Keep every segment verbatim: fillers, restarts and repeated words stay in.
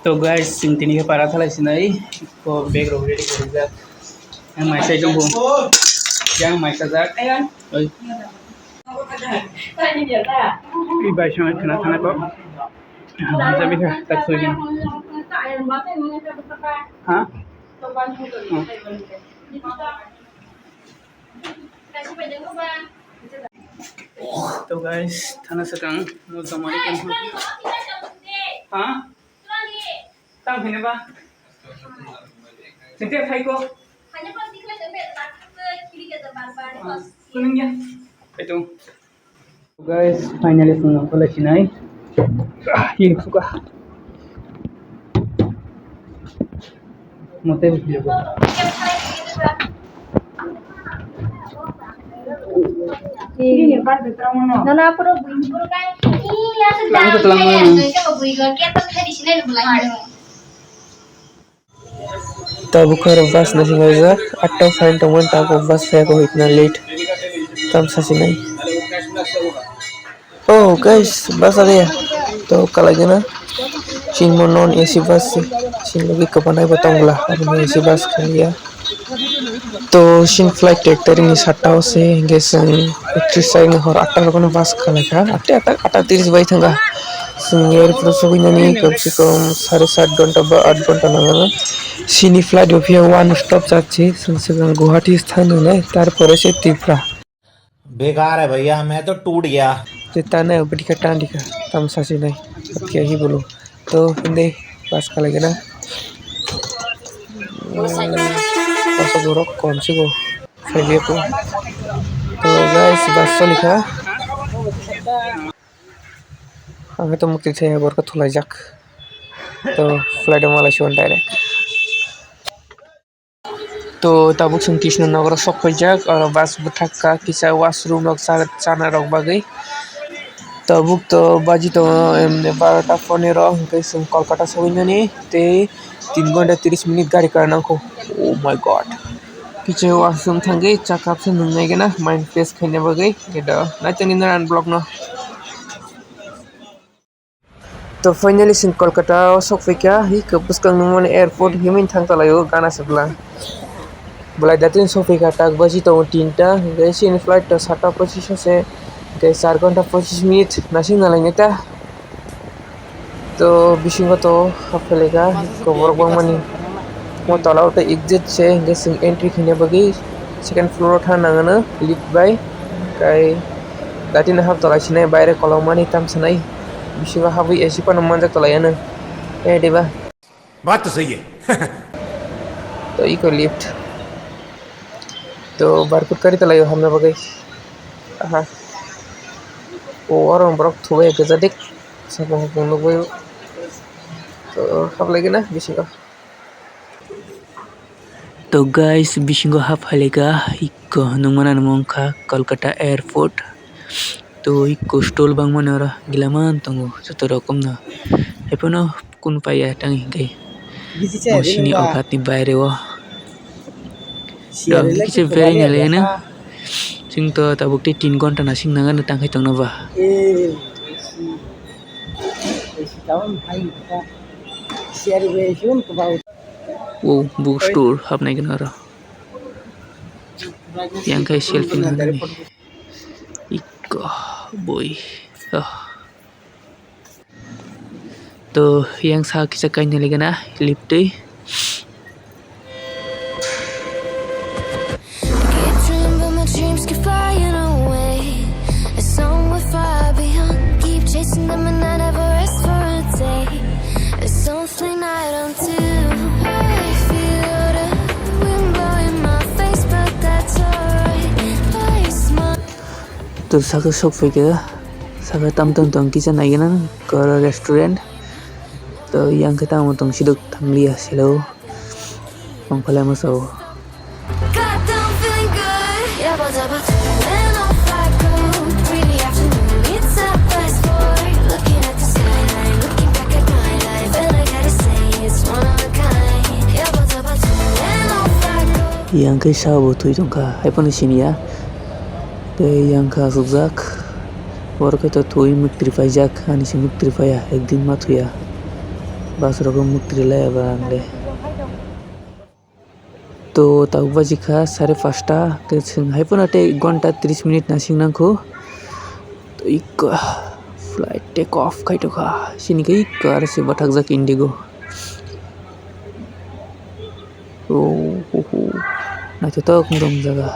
To guys, chwng tini khe para thalai sinai, ko bag rok ready khaijak. Yang mai sai jong bo. Yang mai sajak. Oi. Bai song khna khna ko. Masa bikha tak soi. Ha? To guys, thana swkang mo jamani kan. Ha? Tang hini ba? Sente khai ko. Kuning ya. Itu. Guys, finally phone call sinai. Ah, ini suka. Mote video ko. Nana puro bui buru kai. Ih, ya sudah. Lang ko, lang ko. Ini ke bui gor ke to khai di sini belai. Tabuk khe oro bus naising laijak, atta o phaina tongmani tabuk bus phaiya khe hoi khna late tamsa sinai. Oh guys, bus area to kalai gana. Chini mo non A C bus se, chini logi kwbanai bo tong bwla, abo no A C bus khalia. To chini flight ek tarikh ni satta o se, hinkhe chwng ektrish tarikh ni hor atta rok no bus khalai kha, atta, atta, atta tiris bai thang kha. Chwng airport o sogwi nani kom se kom sare sat ghonta ba aat ghonta nango. Chini flight bo phiya one stop chakchi, chwng swkang Guwahati thang nai, tarpore se Tripura. बेकार है भैया, मैं तो टूट गया। Te tane bwdikha tandikha tamsa sinai, khe hi bolo. To hindi bus khalai gana. Bus borok kom se bo. Khaidi ko. To guys, bus choli kha. Ang to mukti thaya borok thulaijak. To flight o malai suan direct. To tabuk chwng Krishna Nagar o sok phaijak, oro bus bwthak kha kisa washroom rok cha-, chana rok bagwi. Tabuk to baji tongo, em, barota ponero, hwnkhe chwng Kolkata sogwi nani tei tin ghonta tris minute gari kara nangkho. Oh my God. Kichu washroom thangwi cha cup se nwngnai gana mind fresh khaina bagwi. Khe do naitongdi nw ani vlog no. To finally chwng Kolkata o sok phaikha, hikhe bwskang nungmani airport himwi thang talaio gana se bwla. Bwlai datin sok phaikha tak baji tongo tinta, hwnkhe chini flight to satta pochis o se, hwnkhe char ghonta pochis minute naising nalainai ta. To bisingo to haphailai kha borok bangmani. Mo tola o tei exit se, hwnkhe chwng entry khaina bagwi second floor o thang nangano lift bai. Kai daitino hap tola sinai, baire kolokmani tam sanai, bisingo habwi A C phano manjak tolai ano. Eh, diba? बात तो सही है। To iko lift. To barkut kari tolai o hamna bagwi. Aha. O oro borok thubai gajak dik. Saka hapung nukbai o. To hablai gana bisingo. To guys, bisingo hap phailika, iko nungmana nung wngkha Kolkata airport. To iko stall bangmani oro gilaman tongo joto rokomno. Haiphano kunu paiya tang hinkhe. Bisi se o sini o ghatni baire o. Dong kisa bereng ya leno. Chwng to tabuk tei tin ghonta naising nangano tangkhai tongno ba. O book store hapnai gana oro. Yang kai selfie nangani. Ikko boi. Oh. To yang sa kisa kainwi legana liptwi. Keep dreaming, but my dreams keep flying away. It's somewhere far beyond. Keep chasing them and I never rest for a day. There's something I don't do. I feel the wind blowing my face, but that's alright. Place my To saka sok phaikha, saka tam tam tong kisa naigana koro restaurant. To yang khe tamo tong sidok thangliya selo. Tongphalai masa o. Yang khe sabo thwi tongkha, haiphano siniya. Tei yang khe asukjak. Borok khe to thwi muktri paijak, ani se muktri paiya, ekdin ma thwiya. Bus rogo muktri lai eba ang le. To tabuk baji kha sare pasta, ke chwng hai phano tei ek ghonta tris minute nasing nangkho. To ikko flight take off khai tokha. Sini khe ikko aro se bathakjak Indigo. Oh, oh, oh. Naithotok wng tong jaga.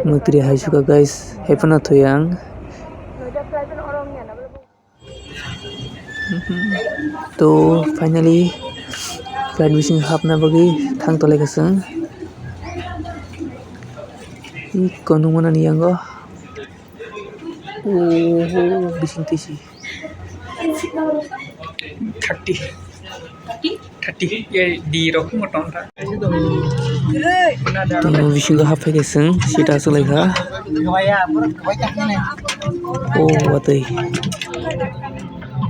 Muktri hai suka guys, hai phano thoi ang. To finally flight bising hapna bagwi thang tolai kasang. Iko nungmana ni yango. Oh, bising tisi. Thirty. Thirty. Ye di rok mo ton ta. To bisingo haphaikhe chwng sita chwlaikha. Oh, watwi.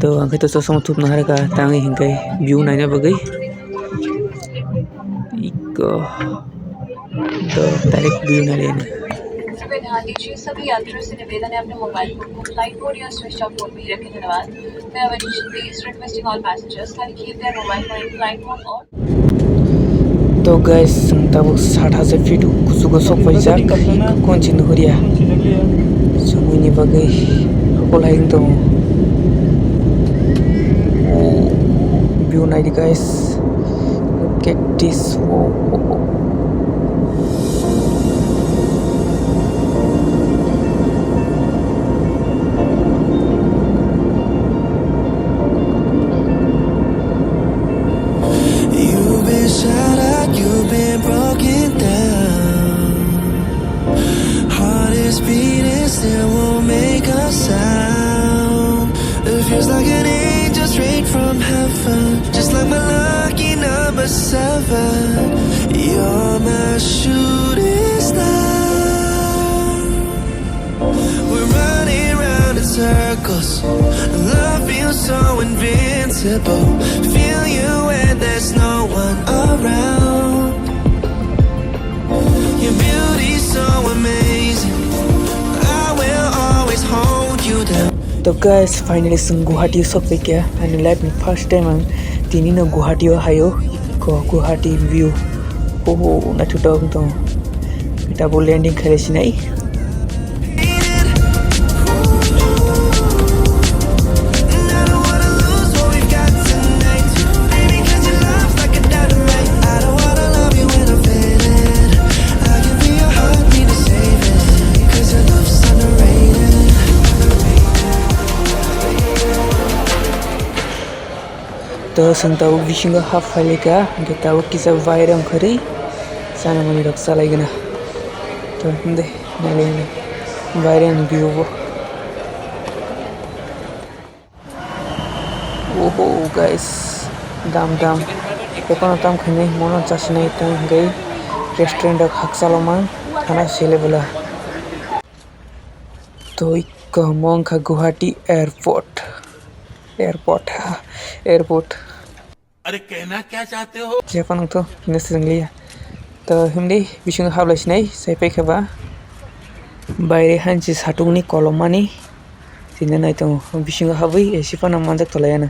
To ang khe to chosma thupna harkha tangwi hinkhe view naina bagwi. Iko. To direct view naina. सभी यात्रियों से निवेदन है, अपने mobile phone को flight mode या switch off mode में ही रखें। धन्यवाद। Fare attention please. Requesting all passengers kindly keep their mobile phone in flight mode or To guys, chwng tabuk sat hajar feet kuchugo sokpaijak, konchi nuhurya. Chumui ni bagwi hakolai wng tongo. View naidi guys. Look at this. Wow, wow, wow. You've been shattered, you've been broken down. Heart is beating, still won't make a sound. It feels like an angel straight from heaven, just like my lucky number seven. You're my shooting star. We're running round in circles. Love feels so invincible. Feel you when there's no one around. Your beauty's so amazing. I will always hold you down. To guys, finally chwng Guwahati o sokpaikha. Ani life ni first time ang tini no Guwahati o haio. Ko Guwahati view. Oho, naithotok wng tongo. Tabuk landing khailai sinai. To chwng tabuk bisingo hap phailika, hwnkhe tabuk kisa bairang kwrwi chana manwi rok chalaigwna. To hwndai nailai bairang view bo. Oho guys, dam dam. Ekono tam khainai mono chasinai tang hwnkhe restaurant rok hakchalo man thana sele bwla. To ikko omo wngkha Guwahati airport. Airport, airport. अरे कहना क्या चाहते हो? Jepang to hino swrwng liya. To himdi bisingo hablai sinai sai paikha ba. Baire hanchi satung ni kolom mani. Tini nai tongo bisingo habwi A C phano manjak tolai ano.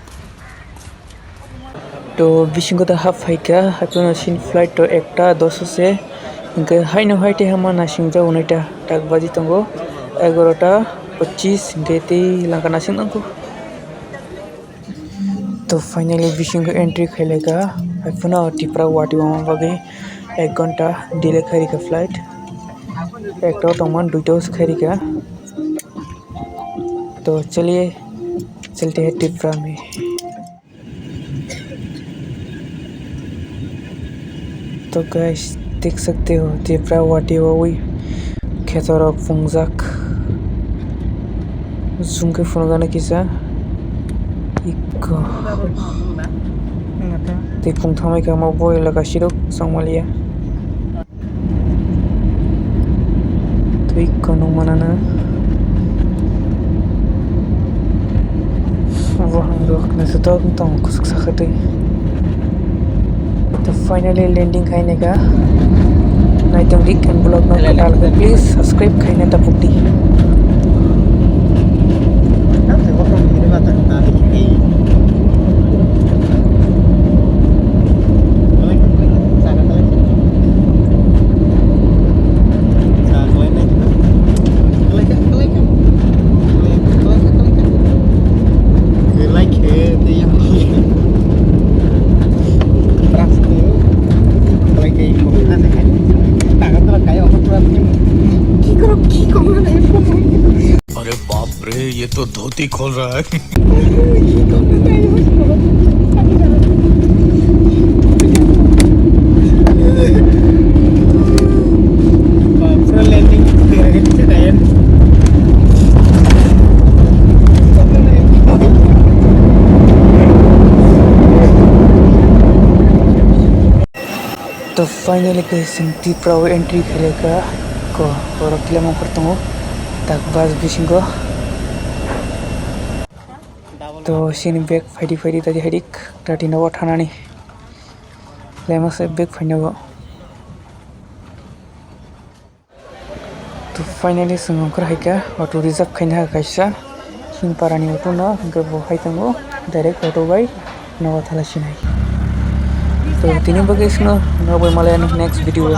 To bisingo ta hap phaikha, hapjano sin flight to ekta dos se. Hwnkhe haino hai tei hama naisingjago naita tak baji tongo egarota pochis hwnkhe tei langka naising nangkho. To finally bisingo entry khailaika, haiphano Tipra Wati wngma bagwi ek ghonta delay khairika flight. Ekta o tongmani duita o se khairika. To chaliye, chalte hai Tipra mein. To guys, देख सकते हो, Tipra Wati o ui khetorok pungjak. Jungke phunukgana kisa. Ikko. Tei pung thamai kha mo bo elaka sirok chongmaliya. Twi kwnwi manana. Bo hangrok naithotok tong kusuk sakha twi. To finally landing khainai kha. Naitong di kan vlog no kwtal khe please subscribe khaina tapuk di. अरे, ये तो धोती खोल रहा है। To finally guys, chwng Tripura o entry khailai kha. Ko borok kile mokor tongo tak bus bisingo. To sini bag phaidi phaidi tadi haidik tati nogo thanani. Lema se bag phainago. To finally chwng ongkhor hai kha, auto reserve khaina ha kaisa. Chini parani auto no hwnkhe bo hai tongo, direct auto bai nogo thala sinai. To tini bagwi chwngno nogo bai malai ani next video o.